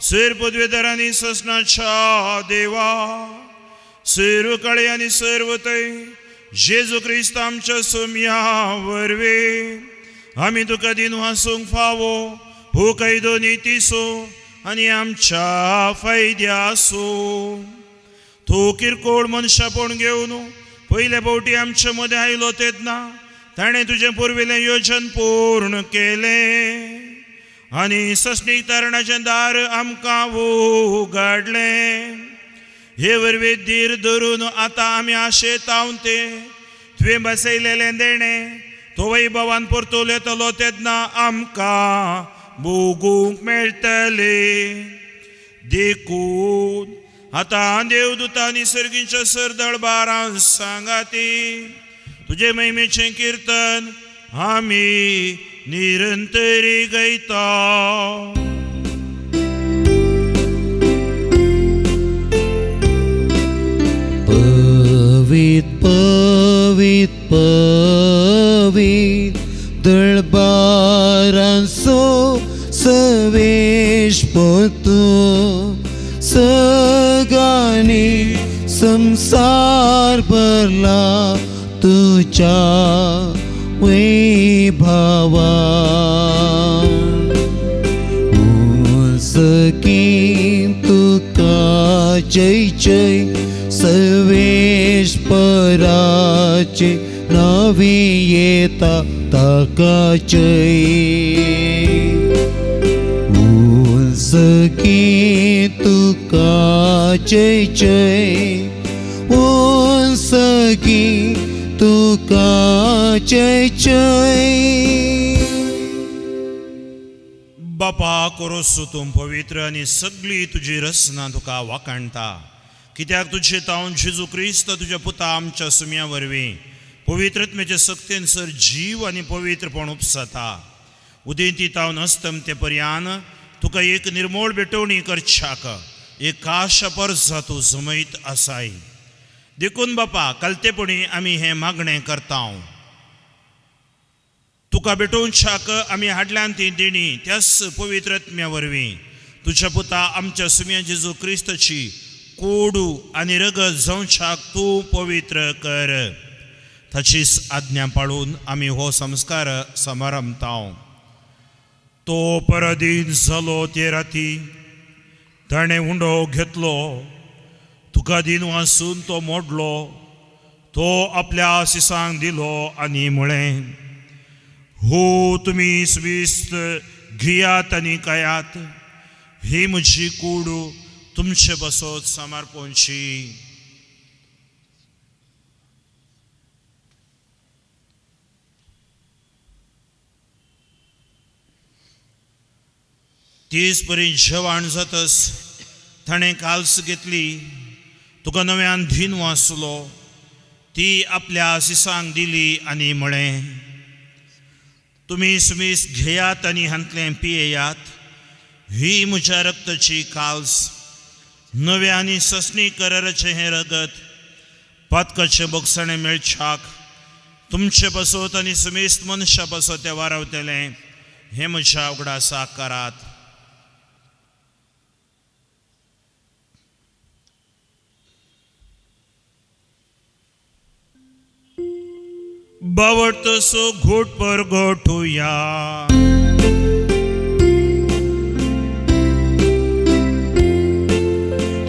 सैर पदवेदारांनी ससनाच्या देवा, सर्व काळे आनी सर्व थंय जेजू क्रिस्त आमच्या सोम्या वरवीं आमी तुका दीन वासूंक फावो हो कायदो नितीसो आनी आमच्या फायद्यासो. तूं किरकोळ मनशापण घेवन पयले फावटी आमच्या मदें आयलो तेन्ना ताणें तुजें पुर्विल्लें योजन पूर्ण केलें आनी सस्नीक तरणाचें दार आमकां उगाडलें. हे वरवीं धीर धरून आतां आमी आशेतावन तें तुवें बसयलेलें देणें तो वैभवान परतून येतलो तेन्ना आमकां भोगूंक मेळटलें. देखून आतां देवदूतांनी सर्गीच्या सरदळबारां सांगाती तुजे महिमेचें किर्तन आमी निरंतरी गायता. पवीत पवीत पवीत दळबारांचो सवेश पोतू सगानी संसार भरला तुझ्या वैभावा. सखी तुका जय जय सर्वेश पराचे नावी येता ताका जय. सखी तुका जय जय सखी तुका जय जय. बापा कोरोसू तूं पवित्र आनी सगळी तुजी रचना तुका वाखाणटा, कित्याक तुजे तावन जेजू क्रिस्त तुज्या पुता आमच्या सुम्या वरवीं पवित्रत्मेचे सक्तेन सर जीव आनी पवित्रपण उपसता. उदेंती तावन अस्तमते पर्यान तुका एक निर्मोळ भेटवणी करच्याक एक काश परजा तूं जमयत आसाय. देखून बापा कालतेपणी आमी हें मागणें करता. तुका भेटोवच्याक आमी हाडल्यान ती देणी त्याच पवित्रत्म्या वरवीं तुज्या पुता आमच्या सुम्या जेजू क्रिस्ताची कोडू आनी रगत जावच्याक तूं पवित्र कर. ताचीच आज्ञा पाळून आमी हो संस्कार समारंभता. तो पराधीन जालो ते राती ताणें उंडो घेतलो, तुका दीन वासून तो मोडलो, तो आपल्या आसिसांक दिलो आनी म्हळें, हो तुमी स्विस्त घेयात आनी खायात, ही म्हजी कूड तुमचे बसत समर्पणची. तीच परी जेवण जातच ताणें काल्स घेतली, तुका नव्यान धीन वाचलो, ती आपल्या आसिसांक दिली आनी म्हळें, तुमी सुमीस घेयात आनी हांतलें पियेयात, ही म्हज्या रक्ताची काल्स, नव्या आनी ससणी कराराचें हें रगत पातकाचें बोगसणें मेळच्याक तुमचे पासत आनी सुमेस्त मनशा पासत तें वारावतलें, हें म्हज्या उगडासाक करात. बावटसो घोट पर गोठुया.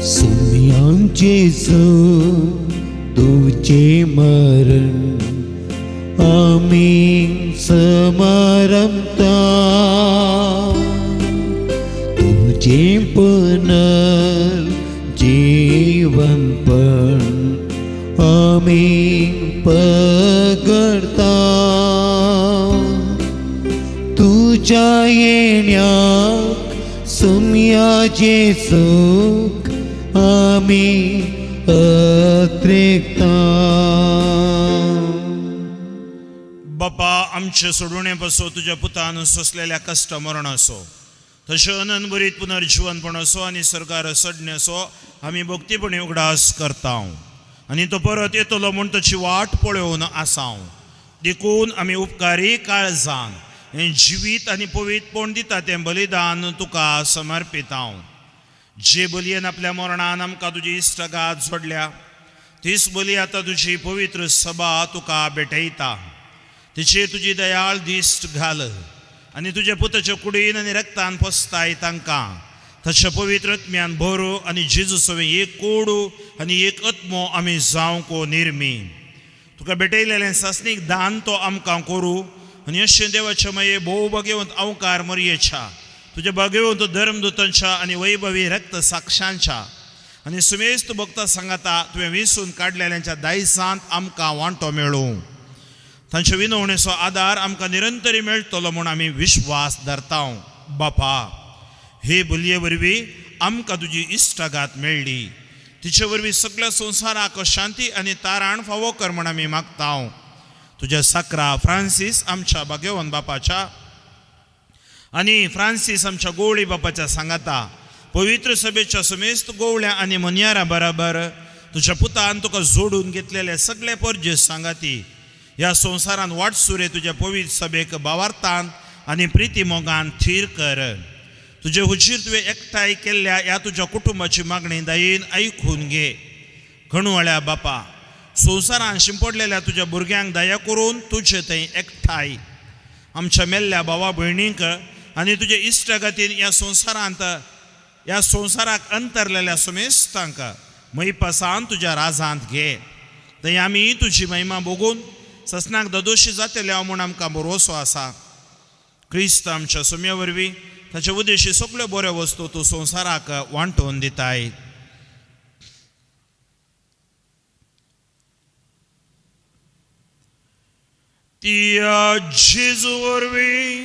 सुम्यां जेजू तुझे मरण आमी समारंभता, तुझे पुनर्जीवनपण आमी पगडता. तुझ्या येण्याक सुम्या जेजूक आमी अत्रेकता. बापा आमचे सोडवणे पासो तुज्या पुतान सोंसलेल्या कश्ट मरण असो, तशें अनंतभरीत पुनर्जीवनपण असो आनी सरकार सडणे असो आमी भक्तीपणी उगडास करता आनी तो परत येतलो म्हूण ताची वाट पळोवन आसा. देखून आमी उपकारी काळजान हें जिवीत आनी पवित्रपण दिता तें बलिदान तुका समर्पिता. जे बलयेन आपल्या मरणान आमकां तुजी इश्टगात जोडल्या तीच बली आतां तुजी पवित्र सभा तुका भेटयता. तिचेर तुजी दयाळ दिश्ट घाल आनी तुज्या पुताच्या कुडीन आनी रक्तान पोसताय तांकां तशें पवित्र आत्म्यान भरू आनी जेजू सवें एक कोडू आनी एक आत्मो आमी जावंक निर्मी. तुका भेटयलेलें सासणीक दान तो आमकां करूं आनी अशें देवाच्या माये भोव भाग्यवंत अवकार मरयेच्या तुज्या भाग्यवंत धर्मदूतांच्या आनी वैभवी रक्त साक्षांच्या आनी सुमेस्त भक्ता सांगाता तुवें विसून काडलेल्यांच्या दायसांत आमकां वांटो मेळूं. तांच्या विनवणेचो आदार आमकां निरंतरी मेळटलो म्हूण आमी विश्वास धरता. बापा हे बलये वरवीं आमकां तुजी इश्टागात मेळ्ळी, तिचे वरवीं सगळ्या संवसाराक शांती आनी ताराण फावो कर म्हूण आमी मागता. तुज्या साकरा फ्रांसीस आमच्या भाग्यवंत बापाच्या, आनी फ्रांसीस आमच्या गोवळी बापाच्या सांगाता पवित्र सभेच्या समेस्त गोवळ्या आनी मनयारा बराबर तुज्या पुतान तुका जोडून घेतलेले सगळे परजे सांगाती ह्या संवसारान वाटसुरे तुज्या पवित्र सभेक बावार्थान आनी प्रिती मोगान थीर कर. तुजे हुजीर तुवें एकठांय केल्ल्या ह्या तुज्या कुटुंबाची मागणी दयेन आयकून घे. खणवाळ्या बापा, संवसारान शिंपडलेल्या तुज्या भुरग्यांक दया करून तुजे थंय एकठांय आमच्या मेल्ल्या भावा भयणींक आनी तुजे इश्टागतीन ह्या संवसारांत ह्या संवसाराक अंतरलेल्या समेस्तांक मैपासान तुज्या राजांत घे. थंय आमी तुजी महिमा भोगून ससनाक ददोशी जातले म्हूण आमकां भरवसो आसा. क्रिस्त आमच्या सुम्या वरवीं ताचे उद्देशी सगळ्यो बऱ्यो वस्तू तूं संवसाराक वांटून दिताय. त्या जेजू वरवीं,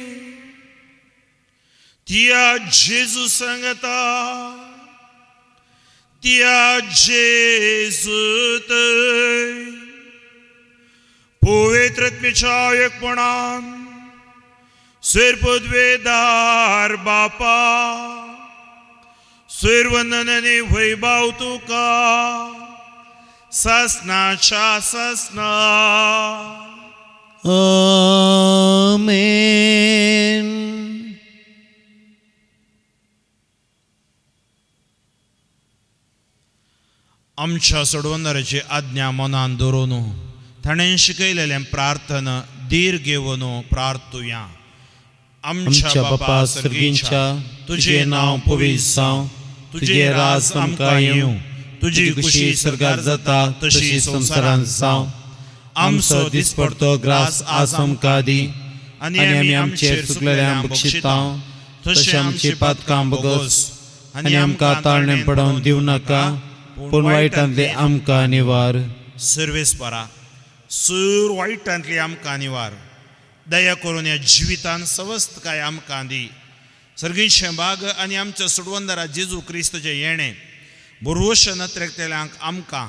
त्या जेजू सांगता, त्या जेजू थंय पवित्रत्मेच्या एकपणान सैरपदवेदार बापा सैरवंदन आनी वैभाव तुका ससनाच्या ससना. आमेन. आमच्या सोडवणाराची आज्ञा मनान धरून ताणें शिकयलेलें प्रार्थना धीर घेवन प्रार्थुया. आमच्या बापा सर्गींच्या, तुजें नांव पवित्र जावं, तुजें राज आमकां येवं, तुजी खुशी सर्गार जाता तशी संवसारांत जावं. आमचो दिसपडतो ग्रास आज आमकां दी आनी आमी आमचेर चुकलेल्यांक बक्षिता तशें आमची पातकां बगस आनी आमकां ताळणें पडोवन दिवं नाका, पूण वायटांतले आमकां निवार. सर्वेस्परा, सूर वायटांतली आमकां निवार. दया करून ह्या जिवितान सवस्तकाय आमकां दी. सर्गीचें भाग आनी आमच्या सोडवंदरा जेजू क्रिस्तचें येणें बरोवश नत्रेकतल्यांक आमकां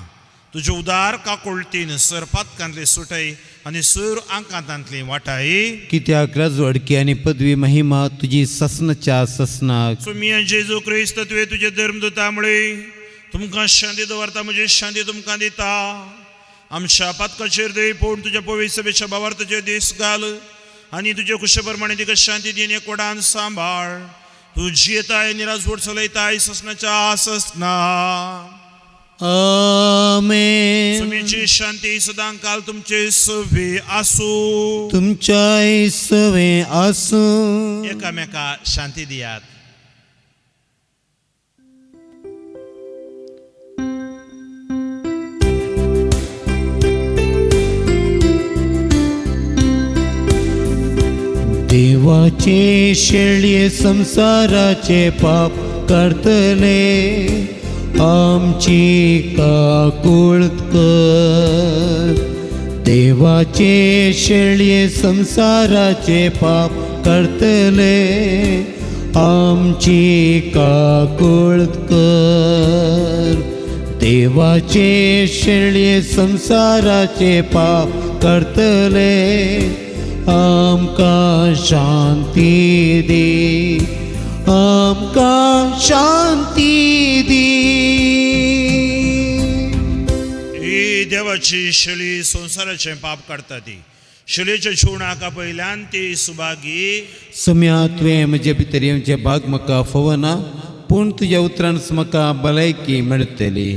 तुजे उदार काकुळतीन सर पातकांतली सुटय आनी सूर आंकांतांतली वाटाय. कित्याक राजवडकी आनी पदवी महिमा तुजी ससनाच्या ससनाक. सुमिया जेजू क्रिस्त तुवें तुजे धर्मदूता मुळे तुमकां शांती दवरता, म्हजी शांती तुमकां दिता. आमच्या पातकाचेर दय पूण तुज्या पवित्र सभेच्या भावार्थाचेर दीस घाल आनी तुजे खुशे प्रमाणे तिका शांती दीन एकवटान सांबाळ. तूं जियेताय आनी राजवट चलयताय ससनाच्या ससना. आमेन. सुमीची शांती सदां काल तुमचे सवे आसूं. तुमच्याय सवे आसूं. एकामेका शांती दियात. देवाचे शेळये संसाराचे पाप करतले आमची काकूळत कर. देवाचे शेळये संसाराचे पाप करतले आमची काकूळत कर. देवाचे शेळये संसाराचे पाप करतले आमकां शांती दी, आमकां शांती दी. ही देवाची शेळी संवसाराचें पाप काडटा ती शेळीच्या जेवणाक पयल्यान ती सुभागी. सुम्या, तुवें म्हजे भितर येवचें भाग म्हाका फोवना, पूण तुज्या उतरान म्हाका भलायकी मेळटली.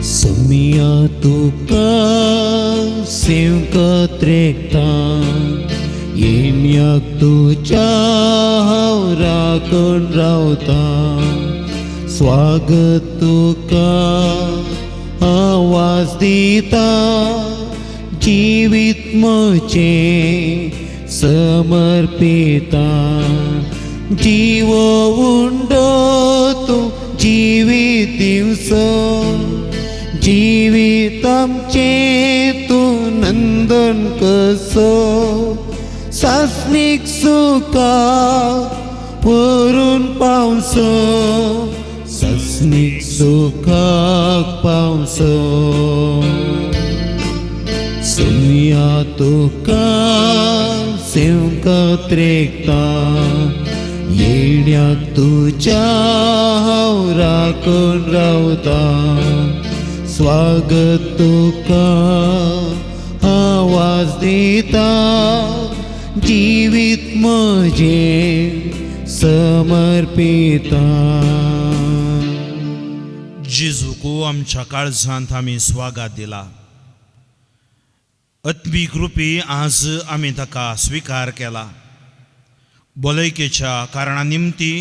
सुमिया तुका सेवकत रेखता येन्याक तुज्या हांव राखून रावता. स्वागत तुका आवाज दिता, जिवीत म्हजें समर्पिता. जिवो उंडो तूं जिवीत दिवसो, जिवीत आमचें तूं नंदन कसो. सासणीक सुखा व्हरून पावसो, सासणीक सुखाक पावसो सुमया तुका सेवकात रेखता येण्याक तुज्या हांव राखून रावता स्वागत तुका आवाज दिता जिवीत म्हजें समर्पिता. जेजूक आमच्या काळजांत आमी स्वागत दिला. आत्मीक रुपी आज आमी ताका स्विकार केला. भलायकेच्या कारणा निमती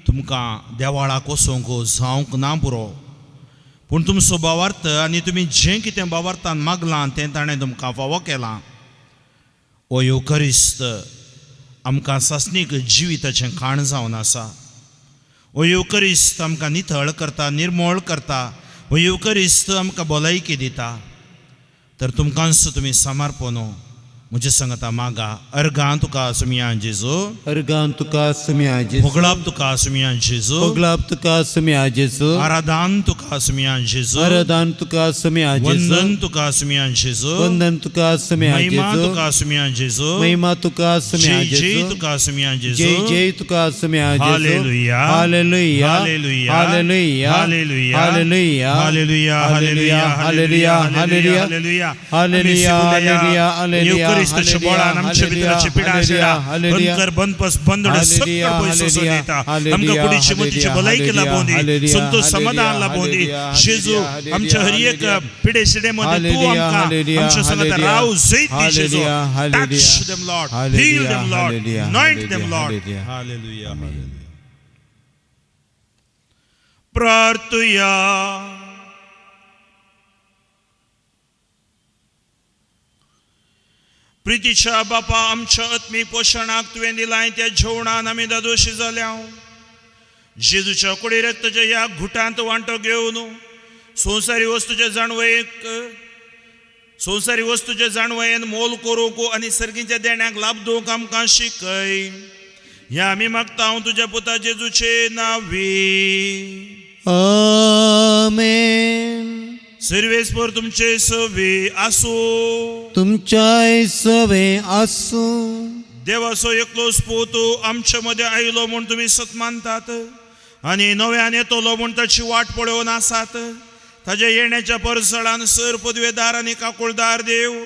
तुमकां देवाळाक वचोंक जावंक ना पुरो, पूण तुमचो भावार्थ आनी तुमी जें कितें भावार्थान मागलां तें ताणें तुमकां फावो केलां. हो येवकरिस्त आमकां सासणीक जिविताचें खाण जावन आसा. हो येवकरिस्त आमकां नितळ करता, निर्मोळ करता. हो येवकरिस्त आमकां भलायकी दिता. तर तुमकांच तुमी समर्पण म्हजे संगता मागा. अर्गां तुका सुमया जेजू, अर्गां तुका सुमया जेजू, मोगलाप तुका सुमया जेजू, मोगलाप तुका सुमया जेजू, आराधन तुका सुमया जेजू, आराधन तुका सुमया जेजू, वंदन तुका सुमया जेजू, वंदन तुका सुमया जेजू, महिमा तुका सुमया जेजू, महिमा तुका सुमया जय जेजू, जय तुका सुमया जेजू, जय जय तुका सुमया जेजू. Hallelujah, hallelujah, hallelujah, hallelujah, hallelujah, hallelujah, hallelujah, hallelujah, hallelujah, hallelujah, hallelujah, hallelujah, hallelujah, hallelujah. येवकरिस्ताच्या बळान आमच्या भितराचे पिडा शिडा बंदकर बंदपस बंदड सगळं पयसो सोद दिता. आमकां कुडीची मतीची भलायकी लाबोवन दी, संतोष समाधान लाबोवन दी. जेजू आमच्या हर एक पिडे शिडे मध्ये तूं आमकां आमच्या संगता राव जैत दी. जेजू, touch them Lord, heal them Lord, anoint them Lord. Hallelujah, hallelujah. प्रार्थुया. प्रितीच्या बापा, आमच्या आत्मीक पोशणाक तुवें दिलाय त्या जेवणान आमी दादोशी जाल्या. जेजूच्या कुडी रक्ताच्या ह्या घुटांत वांटो घेवन संवसारी वस्तूच्या जाणवयेन मोल करूंक आनी सर्गीच्या देण्याक लाभ दिवंक आमकां शिकय. ह्या आमी मागता तुज्या पुता जेजूचे नांवी. आमेन. सर्वेस्पर तुमचे सवे आसूं, तुमच्याय सवे आसूं. देवाचो एकलोच पूत आमच्या मदें आयलो म्हूण तुमी सत मानतात आनी नव्यान येतलो म्हूण ताची वाट पळोवन आसात. ताज्या येण्याच्या परसळान सर पदवेदार आनी काकुळदार देव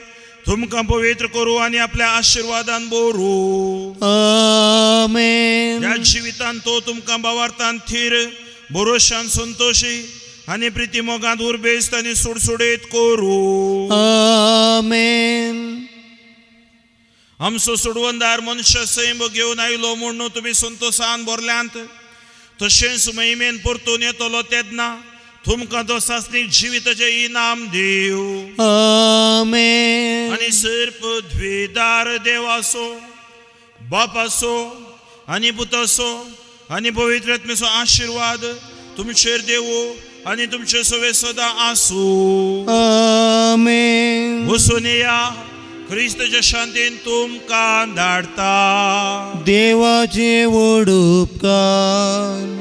तुमकां पवित्र करूं आनी आपल्या आशिर्वादान बोरू. आमेन. ह्या जिवितान तो तुमकां भावार्थान थीर, भरोशान संतोशी आनी प्रिती मोगांत उर्बेस्त आनी सुडसुडीत करूं. आमेन. आमचो सोडवणदार मनशा सैम घेवन आयलो म्हूण तुमी संतोसान भरल्यांत, तशेंच महिमेन परतून येतलो तेन्ना तुमकां तो सासणीक जिविताचें इनाम दिव. आमेन. आनी सर पृथ्वीदार देवाचो, बापाचो आनी पुताचो आनी पवित्र आत्म्याचो आशिर्वाद तुमचेर देवो आनी तुमचे सवे सदां आसूं. आमेन. वचून येया, क्रिस्ताच्या शांतीन तुमकां धाडटा. देवाचे व्हड उपकार.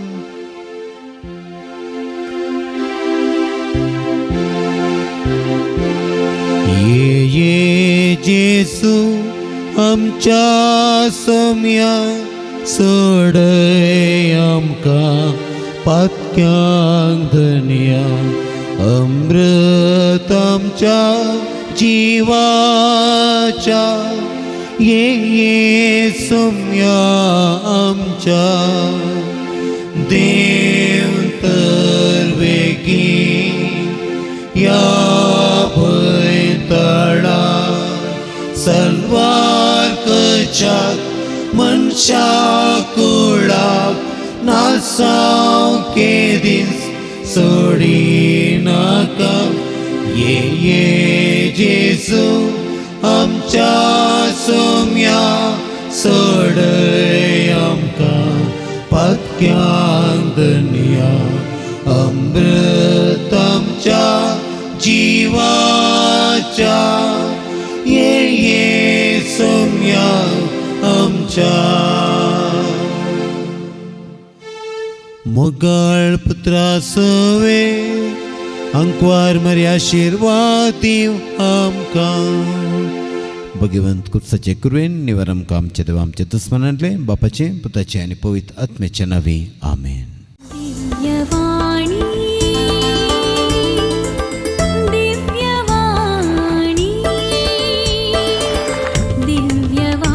ये ये जेजू आमच्या सम्या सोडय आमकां पातक्यांक धनया, अमृत आमच्या जिवाच्या. ये ये सोम्या आमच्या देव तर वेगीं ह्या भंयतळा सलवार करच्याक मनशा कुळाक नासाव केदीस सोडिनाका. ये ये जेजू आमच्या सोम्या सोडय आमकां पातक्यांक धनया, अमृत आमच्या जिवाच्या. ये ये सोम्या आमच्या. मोगाळ पुत्रा सवे अंकवार मरी आशिर्वाद दिव आमकां. भगवंत कुर्साचे कुरवेन निवर आमकां आमच्या देवा आमच्या दुस्मनांतले बापाचे पुताचे आनी पवित्र आत्म्याचे नांवी आमेन. दिव्यवाणी दिव्यवाणी दिव्यवाणी.